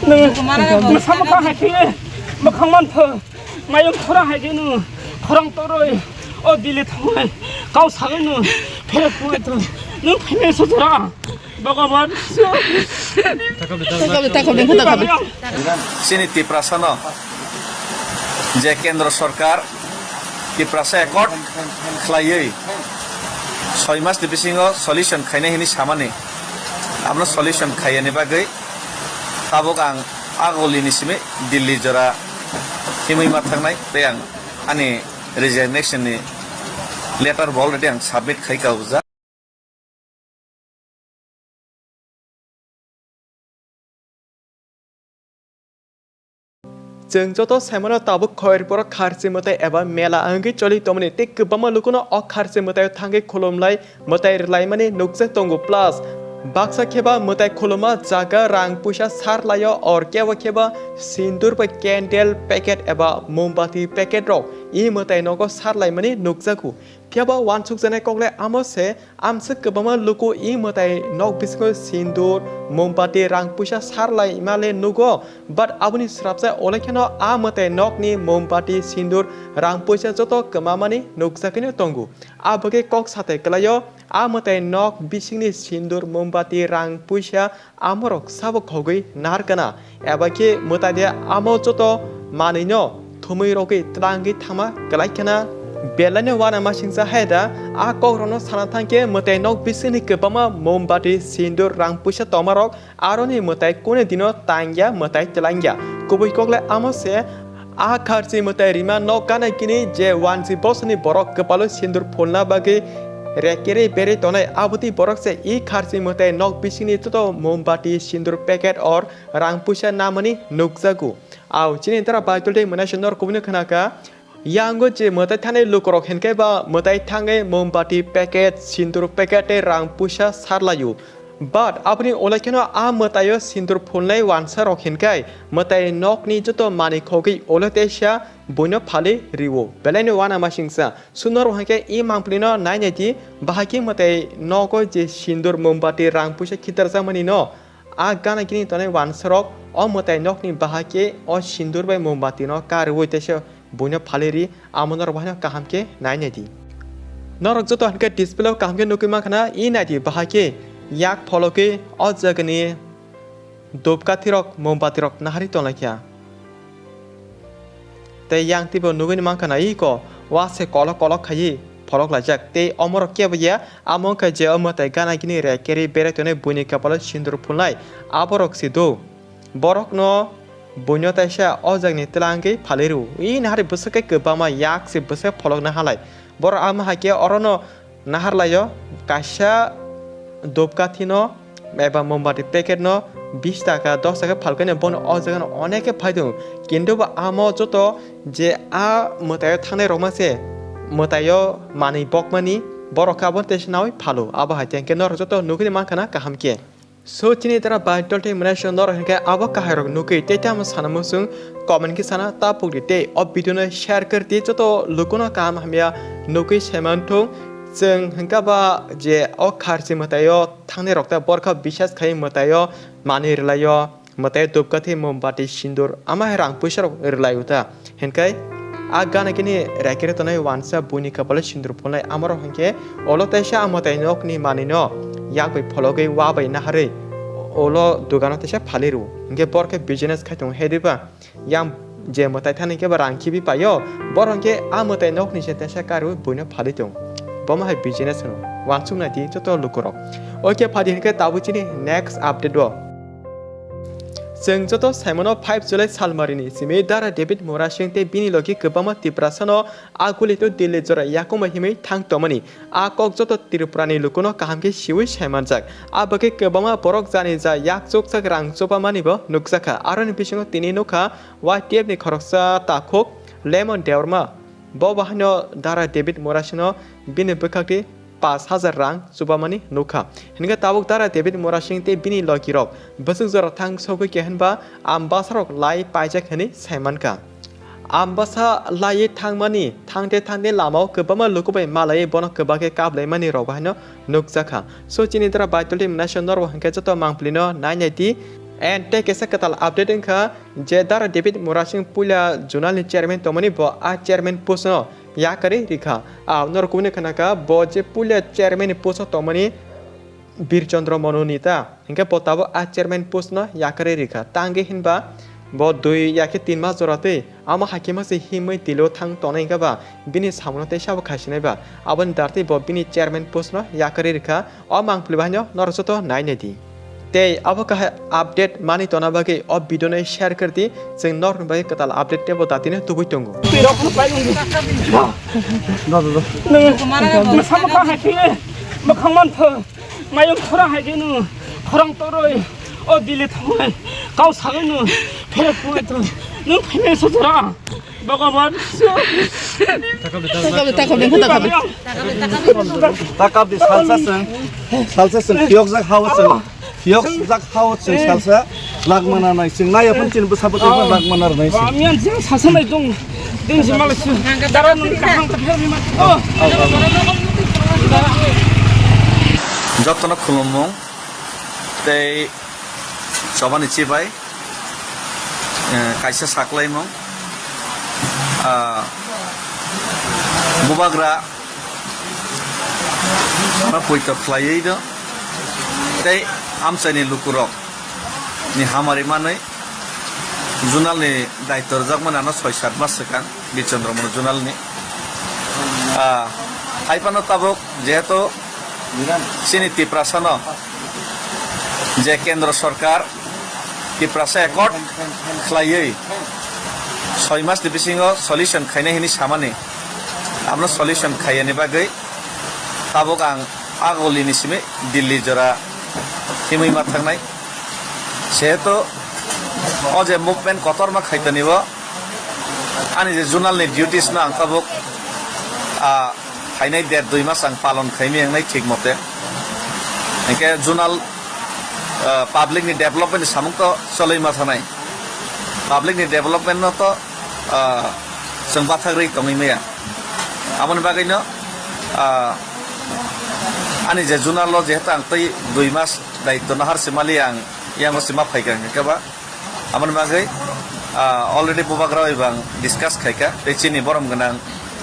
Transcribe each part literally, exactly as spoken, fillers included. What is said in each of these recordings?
Nwng mwsamo kha hai khe mwkhang mantho, mayung khorang hai khe nwng khorang toroi, o Delhi thangnai kau sagwi nwng pherek phuai tong, nwng phainai sojora Bhagavan. Chini Tiprasano je Kendra Sorkar Tiprasa Accord khlaiwi soi mas ni bisingo solution khainai hwnwi samani, abono solution khaiyani bagwi tabuk ang agoli ni simi Delhi jora himwi ma thangnai, tei ang ani resignation ni letter bo already ang submit khai ka ujak. Chwng joto saimano tabuk Khairpuro kharchi mwtai eba mela wngwi choli tongmani tei kwbangma lukuno o kharchi mwtaio thangwi khulumlai mwtai rwlaimani nukjak tongo. Plus baksa kheba mwtai khulumma jaga rang puisa sarlaio, or kebo kheba sindur bai candle packet eba mombati packet rok e mwtai nogo sarlaimani nukjago. Phiya ba wansukjaknai kok le amo se, amswk kwbangma luku e mwtai nok bisingo sindur, mombati, rang puisa sarlai ma le nugo, but aboni swrapsa olai kheno a mwtai nokni mombati, sindur, rang puisa joto kwmamani nukjagwino tongo. A bagwi kok satai kwlaio, a mwtai nok bisingni sindur, mombati, rang puisa amorok sabo khogwi narwkna, eba khe mwtai de amo joto manwino thumwi rogwi twlangwi thangma kwlai khna. Belaino uanamasingcha hai da, a kokrokno sana thang khe mwtai nok bisingni kwbangma mombati, sindur, rang puisa tongmarok aroni mwtai kune dino tangya, mwtai twlangya. Kubui kok le amo se, a kharchi mwtai rima nok gana gini je wansi bosoni borok kwpalo sindur phulna bagwi rekerwi berwi tonai, abotwi borok se e kharchi mwtai nok bisingni joto mombati, sindur packet or rang puisa namani nukjago. Au chini dara Baitol tei mwnaising norok kubui no khna kha. Yango je mwtai thanai lukurok hinkhe ba mwtai thangwi mombati packet, sindur packet tei rang puisa sarlaio. But aboni ulo kheno a mwtaio sindur phulnai wansa rok hinkai mwtai nokni joto manwi khogwi ulo teisa buino phalwi rio. Belaino uanamasingcha. Suno rok hinkhe e mangpili no nainai di, bahai khe mwtai nogo je sindur, mombati, rang puisa khitarjakmani no a gana gini tonai wansa rok o mwtai nokni bahai khe o sindur bai mombati no kariui teisa buino phalwi ri, amo norok bahaino kaham khe nainai di. Norok joto hinkhe display o kaham khe nukwi mankha na, e nai di bahai khe yak phologwi o jagani dupkathi rok, mombati rok naharwi tonglai kha. Tei yang twibo nugwi mankha na, iko wa se kolok kolok khaiwi pholok laijak. Tei omorok kebo ya, amo wngkha je o mwtai gana gini rekerwi berai tongnai buini kapalo sindur phulnai, aborok si do. Borokno buino taisa o jagni twlangwi phalwi rw. I nahari bwswk khe kwbangma yak se bwswk pholokna halai. Borok ama hai khe orono nahar laio, kaisa dupkathino eba mombati packet no bis taka, dos taka phalkani bono o jagano onek khe phai tongo. Kintu bo amo joto je a mwtaio thangnai rokma se mwtaio manwi bokmani borok khe abo teisa naui phalo. Abo hai khe norok joto nugwi mankha na kaham khe. So chini dara Baitol tei mwnaising norok hinkhe abo kahairok nukwi tei tamo sana muchung comment khe sana ta pukdi tei o video no share kwrwdi joto lukuno kaham hamya nukwi saimanthung. Chwng hinkhe ba je o kharchi mwtaio thangnai rok ta borkha bisas khai mwtaio manwi rwlaio, mwtaio dupkathi mombati sindur ama hai rang puisa rok rwlaio ta. Hinkhe a gana gini raikhe tongnai wansa buini kapalo sindur phulnai amorok hinkhe olo teisa a mwtai nokni manwino yak bai phologwi wa bai naharwi olo dogano teisa phalwi rw. Hinkhe borok khe business khai tongo, hai diba? Yang je mwtai thani khe ba rang khibi paio, borok hinkhe a mwtai nokni se teisa karwi buino phalwi tong. Bomo hai business hwno. Wansuk nai di joto lukurok. Oke, phadi hinkhe tabuk chini next update o. Chwng joto saimano five July salmarini simi Dara David Murasing tei bini logi kwbangma Tiprasano a gulito Delhi jora yakungma himwi thang tongmani. A kok joto Tripurani lukuno kaham khe siwi saimanjak. A bagwi kwbangma borok jani ja yak chukchak rang chubamanibo nukjakha. Aroni bisingo tini nukha Y T F ni khoroksa takhuk Lemon Debbarma. Bo bahaino Dara David Murasingno bini bwkhakni pash hajar rang chubamani nukha. Hinkhe tabuk Dara David Murasing tei bini logirok bwswk jora thang sogwi khe hinba Ambasarok lai paijak hinwi saimankha. Ambasa laiwi thangmani, thangte thangte lamao kwbangma luku bai malaiwi bono kwbakhe kaplaimani rok bo haino nukjakha. So chini dara Baitolti Manaisio norok hwnkhe joto mangpilino nai nai di. And tei kaisa kwtal update wngkha je dara David Murasing puila zonal ni chairman tongmani bo a chairman post no yakarwi rikha. A norok kubuni khwnakha bo je puila chairman ni post o tongmani Bir Chandra Manu Nita, hingke bo tabuk a chairman post no yakarwi rikha. Tangwi hinba bo dui ya khe tin mas jora twi amo hakhe mase himwi tilo thang tongnai hingke ba bini samuno tei sabo khaisinai ba. Aboni dartwi bo bini chairman post no yakarwi rikha. O mangpili bahaino norok joto nai nai di. Tei abo kahai update mani tona bagwi o video no share kar di. Chwng norok ni bagwi kwtal update tebo datino tubui tongo. Nung mwsamo kahai khe mwkhang mantho. Mayung khorang hai khe nung khorang toroi o Delhi thangoi kau sagoi nung pherek thangoi to nung phainai sojora Bhagavan. Takap di, takap di, takap di. Takap di, salsa seng, salsa seng, piyok jak hawa seng, piyok jak hawa seng salsa. Lak mana nai sing nai apun chin bwsa bwsa lak mana nai sing. Miyan jeng sasa nai dong. Din si malai sing. Dara nung kahang ta phel ma. Oh. Jotono khulumung tei chobani chibai, eh, kaisa saklaimung. Ah, bubagra no poito khlaiwi do tei amchaini lukurok ni hamari manwi zonal ni daityo rwjakmani ano soi sat mas swkang Bichandra Manu zonal ni. Ah, hai phano tabuk jehetu chini Tiprasa no je Kendra Sorkar Tiprasa Accord khlaiwi soi mas ni bisingo solution khainai hinwi samani, abono solution khaiyani bagwi tabuk ang agoli ni simi Delhi jora himwi ma thangnai. Sehetu o je movement kotorma khaitoni bo ani je zonal ni duties no ang tabuk, ah, phainai der dui mas ang palon khaimai wngnai thik mote. Hinkhe zonal, ah, public ni development ni samung to choloi ma thanai. Public ni development no to, ah, chwng bathak rwi tongwi maya. Aboni bagwi no, ah, ani je zonal o jehetu ang tei dui mas daityo no har se mali ang yango se ma phaikha hinkhe ba. Aboni bagwi, ah, already bubagra bai bo ang discuss khaikha, tei chini borom gwnang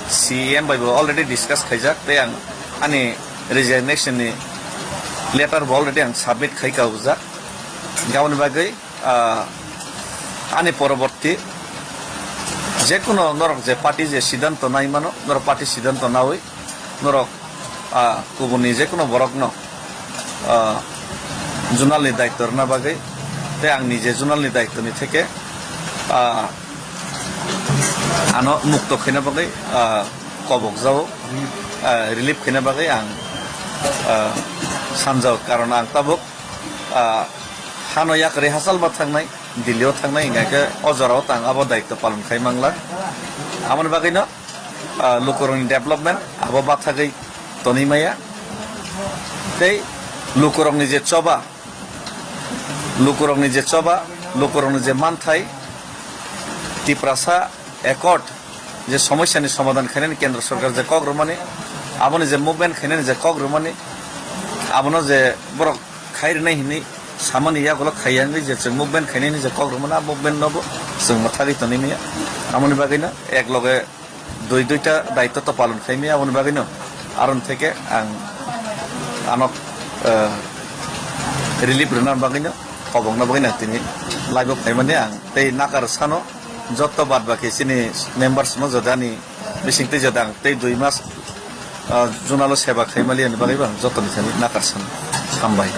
C E M bai bo already discuss khaijak, tei ang ani resignation ni letter bo already ang submit khaikha ujak. Aboni bagwi, ah, ani poroborti jekuno norok je party je siddhanto nai mano, norok party siddhanto naui norok, ah, kubuni jekuno borokno, ah, zonal ni daityo rwna bagwi tei ang nije zonal ni daityo ni theke, ah, ano mukto khaina bagwi, ah, kobok jao, ah, relief khaina bagwi ang, ah, sanjao, karon ang tabuk, ah, hano yakarwi hachal ma thangnai. Delhi o thangnai hingkha khe o jora o tang abo daityo palon khai mangla. Aboni bagwi no, ah, lukurokni development abo bathagwi tonwi maya. Tei lukurokni je choba, lukurokni je choba, lukurokni je manthai, Tiprasa Accord je somosyani somadhan khainani Kendra Sorkar je kok rwmani, aboni je movement khainani je kok rwmani, abono je borok khai rwnai hinwi samani yagulo khaiya wngwi je chwng movement khainani je kok rwmani, a movement nobo chwng mwthagwi tonwi maya. Aboni bagwino ek loge dui duita daityo to palon khai maya, aboni bagwino aron theke ang ano, eh, relief rwna bagwino, kobokna bagwino tini live o phaimani ang tei nakar sano. Joto bad baki chini members no jodani bising tei jodang tei dui mas, ah, zonal o seba khaimali ani bagwi bo ang jotoni thani nakar sano. Hambai.